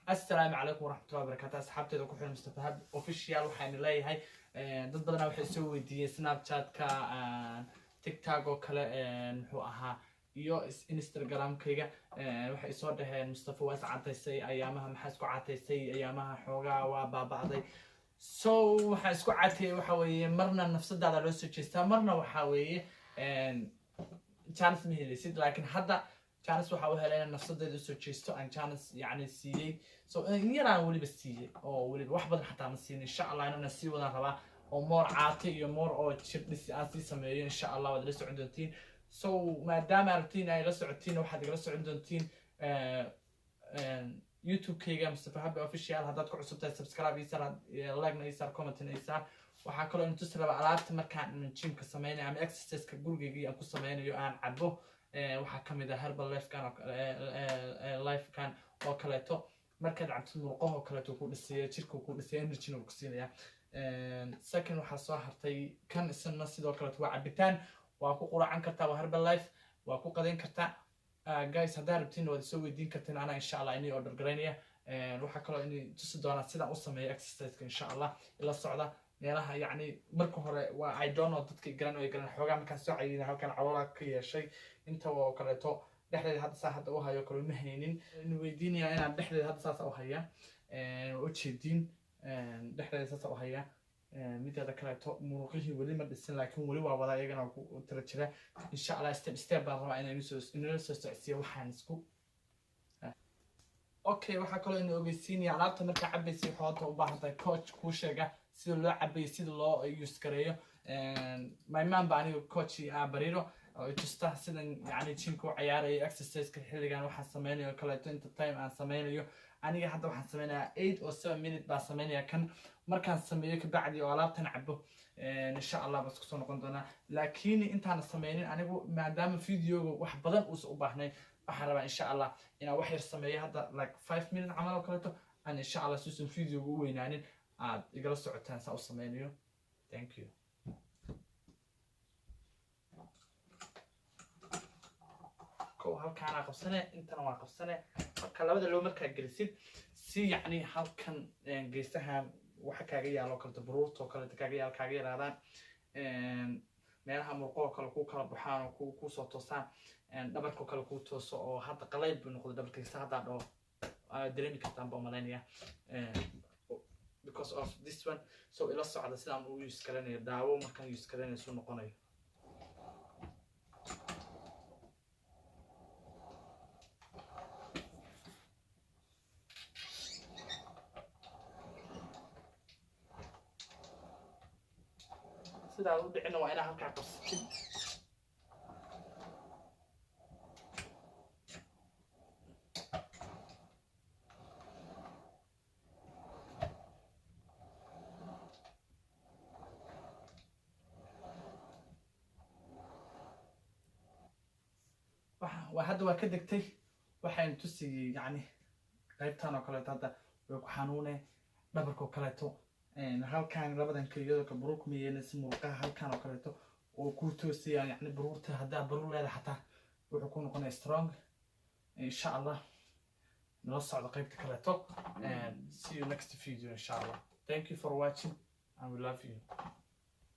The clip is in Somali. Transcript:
Assalaamu calaykum waraxmatullahi wabarakaatu. Asxaabteeda ku xiran Mustafa Happy Official, waxaan leeyahay dad badanaa waxay soo weydiiyeen Snapchatka, TikTok oo kale, muxuu ahaa, iyo Instagramkayga. Waxay soo dhaheen, "Mustafa, waa is cadaysay ayaamaha, maxaa isku cadaysay ayaamaha? Xoogaa waa baaba'day." So waxaa isku cateeyay waxa weeye, marna nafsadaada loo soo jeestaa, marna waxaa weeye chance ma helaysid. Laakiin hadda chance waxa u helay inaan nafsadayda usoo jeesto, aan chance yani siiyey. So in yaraan weliba siiyey oo weliba wax badan xataa ma siin. Insha Allah inaan sii wadaan rabaa oo more caate iyo more oo jir dhis aan sii sameeyo. Insha Allah waad ila socon doontiin. So maadaama aragtiin ay la socotiin, waxaad igala socon doontiin YouTube-kayga Mustafa Happy Official. Haddaad ku cusub tahay, subscribe ii saar, like-na ii saar, comment-na ii saar. Waxaa kaloo in tusi rabaa alaabta markaan gymka sameynayo ama exerciseka gurigayga aan ku sameynayo aan cabo. Waxaa kamid ah Herbal Lifekan oo Lifekan oo kaleeto. Markaad cabtid, murqaha oo kaleeto ku dhisaya, jirka ku dhisaya, energyna ku siinaya. Second, waxaa soo hartay kan. Isna sidoo kaleeto waa cabitaan, waa ku quracan kartaa, waa Herbal Life, waa ku qadayn kartaa. Guys, haddaa rabtiin waad soo weydiin kartiin, anaa insha Allah inay order garaynaya. Waxaa kaloo inay tusi doonaa sidaan u sameeyo exerciseka. Insha Allah ila socda meelaha. Yacni marka hore waa, I don't know, dadka garan way garan. Xoogaa markaan soo cayina, halkan caloolaa ka yeeshay inta oo kaleeto. Dhexdeeda hadda saa hadda u hayo kale ma haynin. In weydiinaya inaan dhexdeeda hadda saas u haya ujeediin, dhexdeeda saas u haya. Mideeda kaleeto muruqihii weli ma dhisin, laakiin weli waa wadaa, iyagana waa ku tira jira. Insha Allah step step baan rabaa inaan inala soo socodsiiyo waxaan isku. Okay, waxaa kaloo ina ogeysiinaya alaabta markaa cabaysa waxaa hadda u baahan tahay coach kuu sheega sida loo cabayo, sida loo use gareeyo. My mom ba aniga coach ah bariiro oo i tusta sidan yani gymka u cayaarayo, exerciseka xilligan waxaan sameynayo kaleeto, inta time aan sameynayo. Aniga hadda waxaan sameynayaa 8 or 7 minute baan sameynaya. Kan markaan sameeyo kabacdi oo alaabtan cabo, insha Allah baan isku soo noqon doonaa. Laakiin intaana sameynin anigu, maadaama videoga wax badan uusan u baahnayn, waxaan rabaa insha Allah inaan wax yar sameeyo hadda, like 5 minute camal oo kaleeto, aan insha Allah suusan videoga u weynaanin aad igala socotaan saa u sameynayo. Thank you. Kow, halkaanaa qabsane, intana waa qabsane. Marka labada loo markaa gelisid, si yacni halkan geesahan waxa kaaga yaalo oo kaleeto, baruurta oo kaleeto kaaga yaal, kaaga yaraadaan, meelaha murqo oo kale kuu kala baxaan oo ku kusoo toosaan, dhabarka oo kale kuu tooso, oo hadda qalayl buu noqday dhabarkiisa. Haddaa dhaho aad dareemi kartaan baa malaynaya because of this one. So ila socda sidaan u use garanayo. Daawo markaan use garanayo suu noqonayo. Sidaad u dhicina waa inaa halkaa qabsatid. Waa hadda waa ka degtay. Waxaan tusiyey yacni qaybtan oo kaleeto hadda way ku xanuune, dhabarka oo kaleeto, halkan labadan keliyadoo kale baruur kuma yeelaysa, murqaha halkan oo kaleeto oo ku toosaya. Yacni baruurta haddaa baruur leedahay xataa wuxuu ku noqonaya strong. Insha Allah nala socdo qaybta kaleeto. See you next video, insha Allah. Thank you for watching and we love you.